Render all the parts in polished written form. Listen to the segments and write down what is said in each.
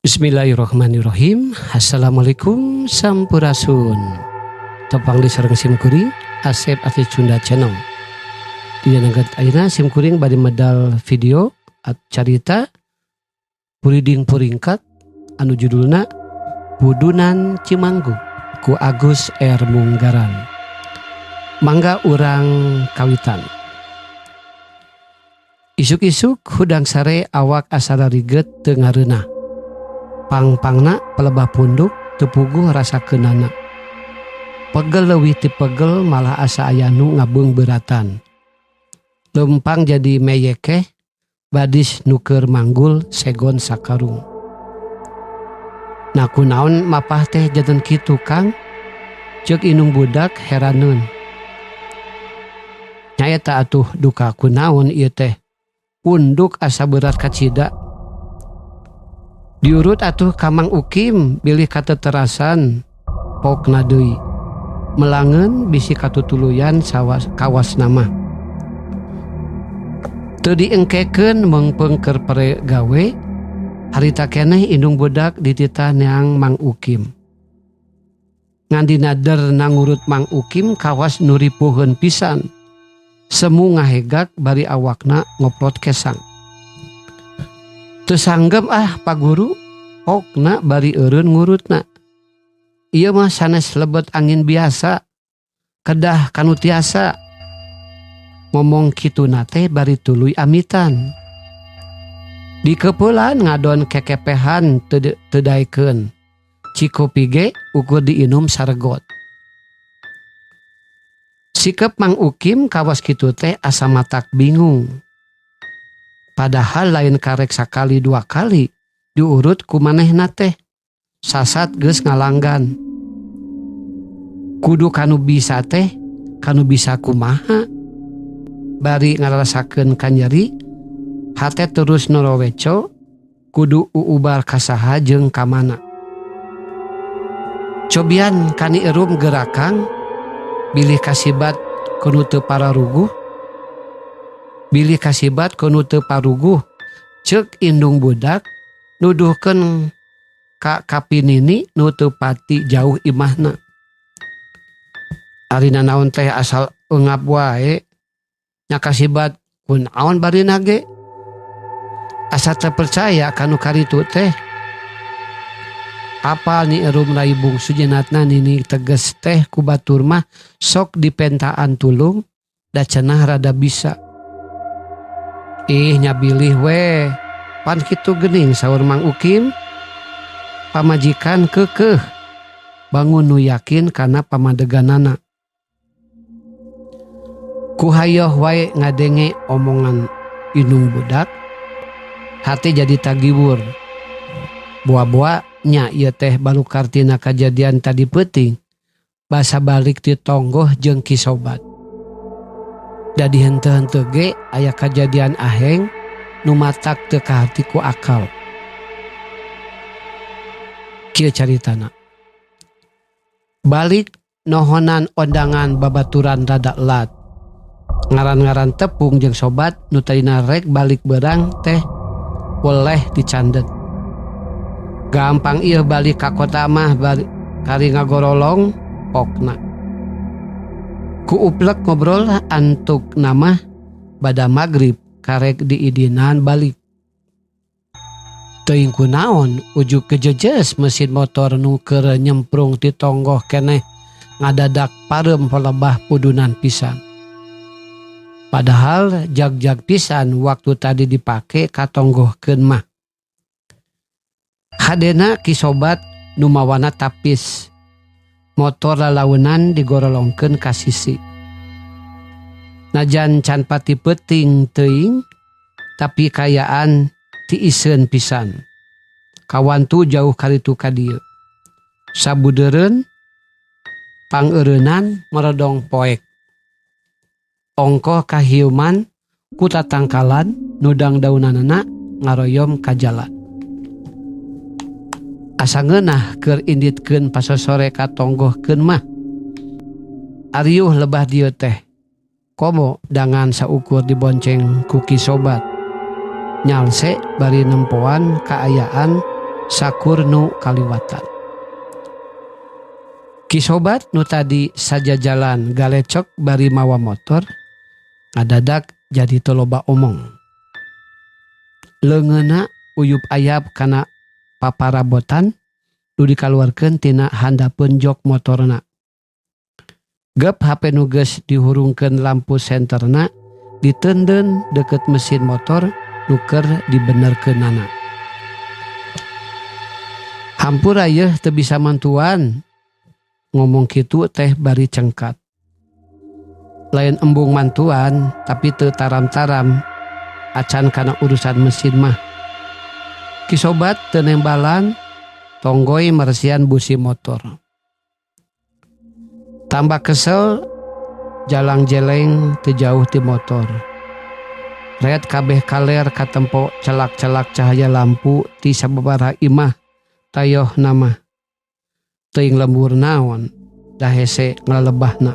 Bismillahirrahmanirrahim. Assalamualaikum, sampurasun. Tepang deui sareng sim kuring Asep Asli Sunda Channel. Dina ayeuna sim kuring bade medal video at carita Puriding Puringkak anu judulna Pudunan Cimanggu ku Agus R. Munggaran. Mangga urang kawitan. Isuk-isuk hudang sare awak asa riget teu ngareunah. Pang-pangna pelebah punduk teu puguh rasakeunana. Pegel leuwih ti pegel, malah asa aya nu ngabeungbeuratan. Leumpang jadi meyekeh badis nu keur manggul segon sakarung. "Nah, kunaon mapah teh janten kitu, Kang?" ceuk indung budak heraneun. "Nyaeta atuh, duka kunaon ieu teh. Punduk asa berat kacida. Diurut atuh ka Mang Ukim bilih kateterasan," pokna deui. Melangeun bisi katutuluyan sawas kawasna mah. Teu diengkekeun meungpeung keur pere gawe, harita keneh indung budak dititah neang Mang Ukim. Ngan dina derna ngurut Mang Ukim kawas nu ripuheun pisan. Semu ngahegak bari awakna ngoplot kesang. "Teu sanggem ah, Pa Guru," pokna bari eureun ngurutna. "Ieu mah sanes lebet angin biasa. Kedah kanu tiasa." Ngomong kituna teh bari tuluy amitan. Dikeupelan ngadon kekepehan teu daekeun. Cikopi ge ukur diinum saregot. Sikep Mang Ukim kawas kitu teh asa matak bingung. Padahal lain karek sakali dua kali diurut ku manehna teh. Sasat geus ngalanggan. Kudu kanu bisa teh, kanu bisa kumaha? Bari ngarasakeun kanyeri hate terus noroweco kudu uubar kasaha jeung kamana. "Cobian ka Ni Erum geura, Kang, bilih kasibat ku nu teu pararuguh. Bilih kasibat ku nu teu paruguh," ceuk indung budak nuduhkeun ka kapinini nu teu pati jauh imahna. "Ari nanaon teh asal eungap wae nya, kasibat kunaon barina ge. Asa teu percaya kanu karitu teh. Apal Ni Erum rai bungsu jenatna Nini teges teh ku batur mah sok dipentaan tulung da cenah rada bisa." "Ih, nya bilih we, pan kitu geuning," saur Mang Ukim. Pamajikan keukeuh bangun nu yakin kana pamadeganana. Ku hayoh wae ngadenge omongan indung budak, hate jadi tagiwur. Boa-boa nya ieu teh balukar tina kajadian tadi peuting basa balik ti tonggoh jeung Ki Sobat. Da di henteu-henteu ge aya kajadian aheng nu matak teu kaharti ku akal. Kieu caritana. Balik nohonan ondangan babaturan rada lat. Ngaran-ngaran tepung jeung sobat nu tadina rek balik beurang teh weleh dicandet. "Gampang ieu balik ka kota mah bari kari ngagorolong," pokna. Ku uplek ngobrol antukna mah bada magrib karek diidinan balik. Teuing kunaon ujug kejejes mesin motor nu keur nyemprung ti tonggoh keneh ngadadak pareum pelebah pudunan pisan. Padahal jag-jag pisan waktu tadi dipake katonggohkeun mah. Hadena Ki Sobat nu mawana tapis. Motor lalaunan digorolongkeun ka sisi. Najan can pati peuting teuing, tapi kayaan tiiseun pisan. Kawantu jauh karitu ka dieu. Sabudeureun pangeureunan meredong poek. Ongkoh kahiuman ku tatangkalan nu dangdaunanana ngaroyom ka jalan. Asa ngeunah keur inditkeun pasosore katonggohkeun mah. Ariuh lebah dieu teh. Komo dangan saukur dibonceng ku Ki Sobat. Nyalse bari nempoan kaayaan Sakur nu kaliwatan. Ki Sobat nu tadi sajajalan galecok bari mawa motor ngadadak jadi teu loba omong. Leungeunna uyup ayap kana paparabotan nu dikaluarkeun tina handapeun jok motorna. Gep hape nu geus dihurungkeun lampu senterna diteundeun deukeut mesin motor nu keur dibenerkeunana. Hampura yeuh teu bisa mantuan, ngomong kitu teh bari cengkat. Lain embung mantuan tapi teu taram-taram acan kana urusan mesin mah. Ki Sobat teu nembalan tonggoy meresian busi motor. Tambah kesel jalang jeleng teu jauh ti motor. Red kabeh kaler katempo celak-celak cahaya lampu ti sababaraha imah tayoh nama. Teuing lembur naon da hese ngalelebahna.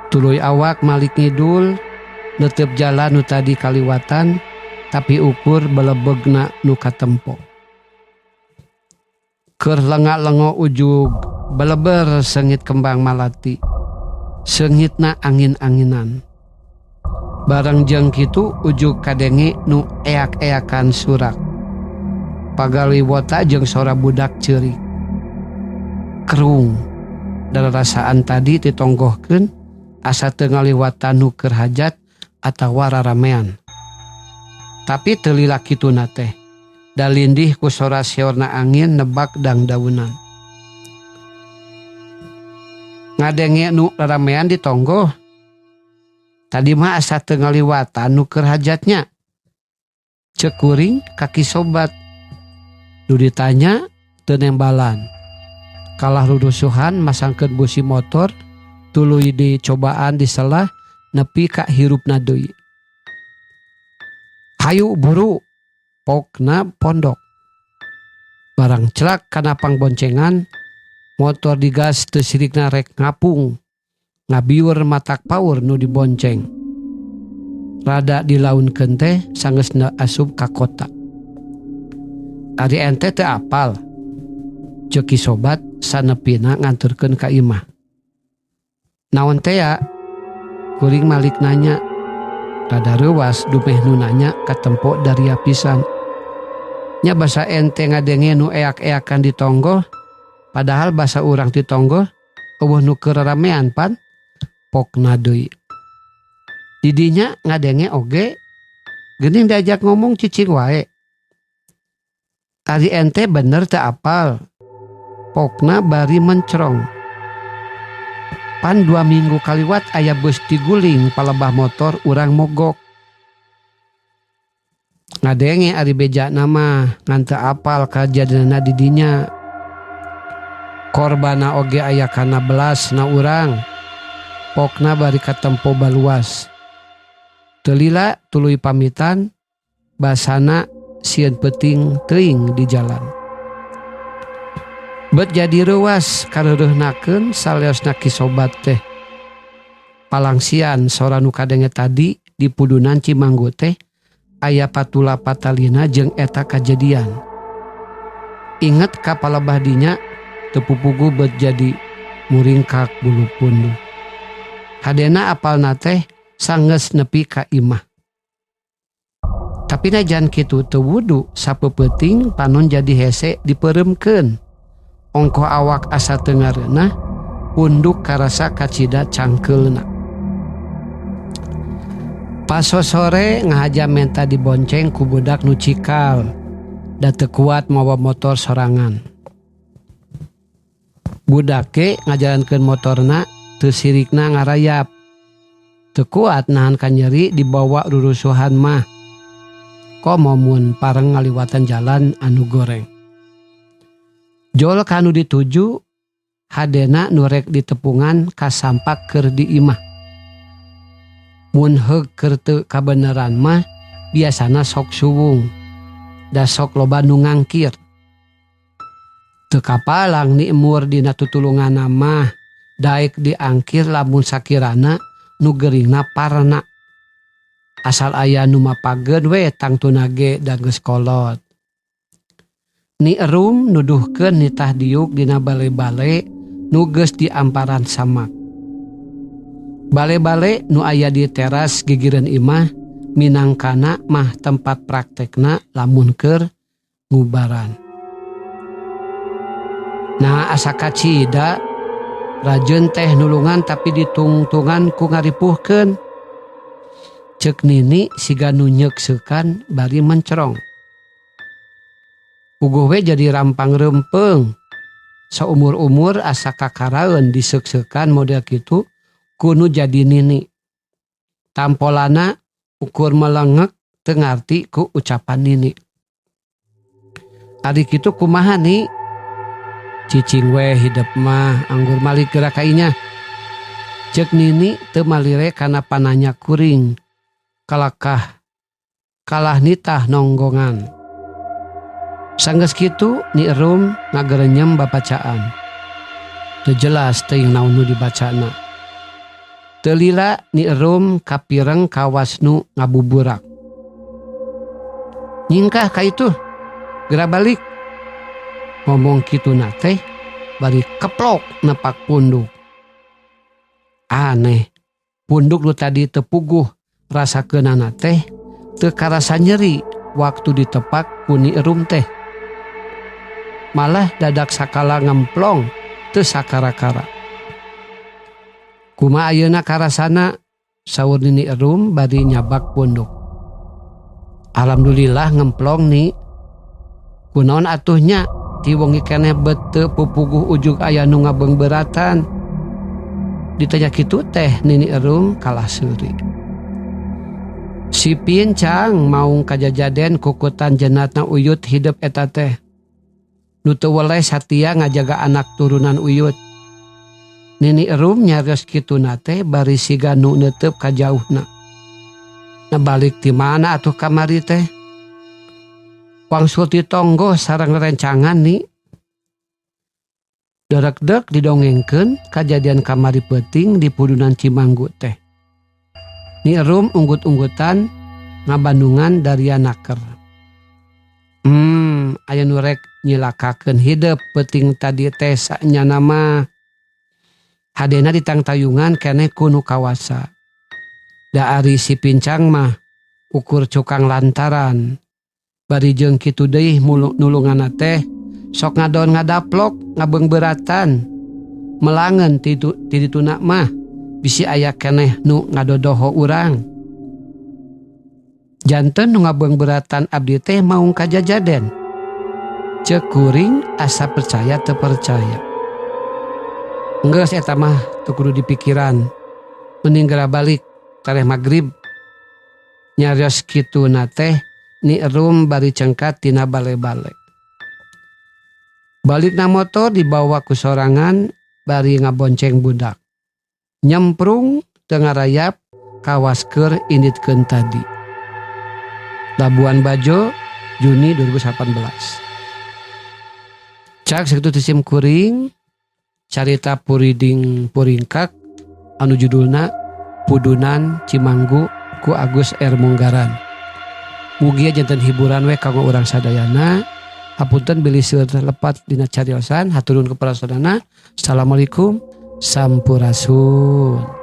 Tuluy awak malik ngidul neuteup jalan nu tadi kaliwatan tapi ukur belebegna nu katempo. Keur lenga-lengo ujug beleber seungit kembang malati. Seungitna angin-anginan. Bareng jeung kitu ujug kadenge nu eak-eakan surak. Pagaliwota jeung sora budak ceurik. Kerung dararasaan tadi ditonggohkeun asa teu ngaliwatan nu keur hajat atawa raramean. Tapi teu lila kituna teh. Dalindih ku sora seorna angin nebak dangdaunan. Ngadenge nu raramean ditonggoh. Tadi mah asa teu ngaliwatan nu keur hajatnya. Ceuk kuring ka Ki Sobat. Nu ditanya teu nembalan. Kalah rurusuhan masangkeun busi motor tuluy dicobaan diselah nepi ka hirupna deui. Hayu buru pokna pondok. Barang celak kana pangboncengan motor digas teu sirikna rek ngapung. Ngabiur matak paur nu dibonceng. Rada dilaunkeun teh sanggeusna asup ka kota. Ari ente teu apal. Ceuk Ki Sobat sanepina nganturkeun ka imah. Naon teh ya? Kuring malik nanya. Rada reuwas dumeh nu nanya katempo daria pisan. Nya basa ente ngadenge nu eak-eakan di tonggoh, padahal basa urang ti tonggoh eueuh nu keur raramean pan pokna deui. Didinya ngadenge oge geuning diajak ngomong cicing wae. Ari ente bener teu apal. Pokna bari mencrong. Pan 2 minggu kaliwat aya beus diguling palebah motor urang mogok. Ngadenge ari bejana mah ngan teu apal kajadianna di dinya. Korbana oge aya kana belas na urang. Pokna bari katempo baluas. Teu lila tuluy pamitan basana sieun peuting teuing di jalan. Bet jadi reuwas kareureuhnakeun saleosna Ki Sobat teh. Palangsian sora nu kadenge tadi di pudunan Cimanggu teh aya patula patalina jeung eta kajadian. Inget ka palebah dinya teu pupugu bet jadi muringkak bulu punduh. Hadena apalna teh sanggeus nepi ka imah. Tapi najan kitu teu wudu sapeupeting panon jadi hese dipeuremkeun. Ongkoh awak asa teu ngareunah, punduk karasa kacida cangkeulna. Paso sore ngahaja menta dibonceng ku budak nu cikal, da teu kuat mawa motor sorangan. Budak ge ngajalankeun motorna teu sirikna ngarayap. Teu kuat nahan kanyeri dibawa rurusuhan mah. Komo mun pareng ngaliwatan jalan anu goreng. Jol kanu dituju hadena nu rek ditepungan kasampak keur di imah. Mun heug keur teu kabeneran mah biasana sok suwung. Da sok loba nu ngangkir. Teu kapalang niemur dina tutulunganna mah daek diangkir lamun sakirana nu geuringna parna. Asal aya nu mapageun we tangtuna ge da geus kolot. Ni Erum nuduhkeun nitah diuk dina bale-bale nu geus diamparan samak. Bale-bale nu aya di teras gigireun imah minangkana mah tempat praktekna lamun keur ngubaran. Nah asa kacida rajeun teh nulungan tapi ditungtungan ku ngaripuhkeun. Ceuk Nini siga nu nyekseukan bari mencerong. Puguh we jadi rampang reumpeung. Saumur-umur asa kakaraeun diseuk-seukan model kitu ku nu jadi nini. Tampolana ukur melengek teu ngarti ku ucapan nini. Ari kitu kumaha ni? Cicing we hidep mah anggur malik geura ka inya. Ceuk nini teu malire kana pananya kuring. Kalakah kalah nitah nonggongan. Sanggeus kitu Ni Erum ngagerenyem babacaan. Teu jelas teuing naon nu dibacana. Teu lila Ni Erum kapireng kawas nu ngabuburak. Nyingkah ka itu, geura balik. Ngomong kituna teh bari keplok nepak punduk. Aneh, punduk nu tadi teu puguh rasakeunana teh teu karasa nyeri waktu ditepak ku Ni Erum teh. Malah dadak sakala ngemplong teu sakara-kara. Kumaha ayeuna karasana saur Nini Erum bari nyabak punduk. Alhamdulillah ngemplong ni. Kunaon atuh nya ti wengi keneh bet teu pupuguh ujug aya nu ngabeungbeuratan. Ditanya kitu teh Nini Erum kalah seuri. Si Pincang maung kajajaden kukutan jenatna uyut hidep eta teh. Nu teu weleh satia ngajaga anak turunan uyut. Nini Erum nyarios kituna teh bari siga nu neuteup ka jauhna. Na balik ti mana atuh kamari teh? Wangsul ti tonggoh sareng rencangan ni. Derekdek didongengkeun kajadian kamari peuting di Pudunan Cimanggu teh. Ni Erum unggut-unggutan ngabandungan daria naker. Aya nu rek nyilakakeun hidep peuting tadi teh sanyana mah. Hadena ditangtayungan keneh ku nu kawasa. Da ari si Pincang mah ukur cukang lantaran. Bari jeung kitu deui nulunganna teh sok ngadon ngadaplok ngabeungbeuratan. Melangeun ti dituna mah bisi aya keneh nu ngadodoho urang. Janten nu ngabeungbeuratan abdi teh maung kajajaden. Ceuk kuring asa percaya teu percaya. Geus eta mah teu kudu dipikiran. Mending geura balik tareh magrib. Nyarios kituna teh Ni Erum bari cengkat tina bale-bale. Balikna motor dibawa ku sorangan bari ngabonceng budak. Nyemprung teu ngarayap kawas keur inditkeun tadi. Labuan Bajo, Juni 2018. Cak sakitu ti sim kuring carita Puriding Puringkak anu judulna Pudunan Cimanggu ku Agus R. Munggaran. Mugia janten hiburan we kanggo urang sadayana. Hapunten bilih seueur lepat dina cariosan, hatur nuhun kepada sadayana. Assalamualaikum, sampurasun.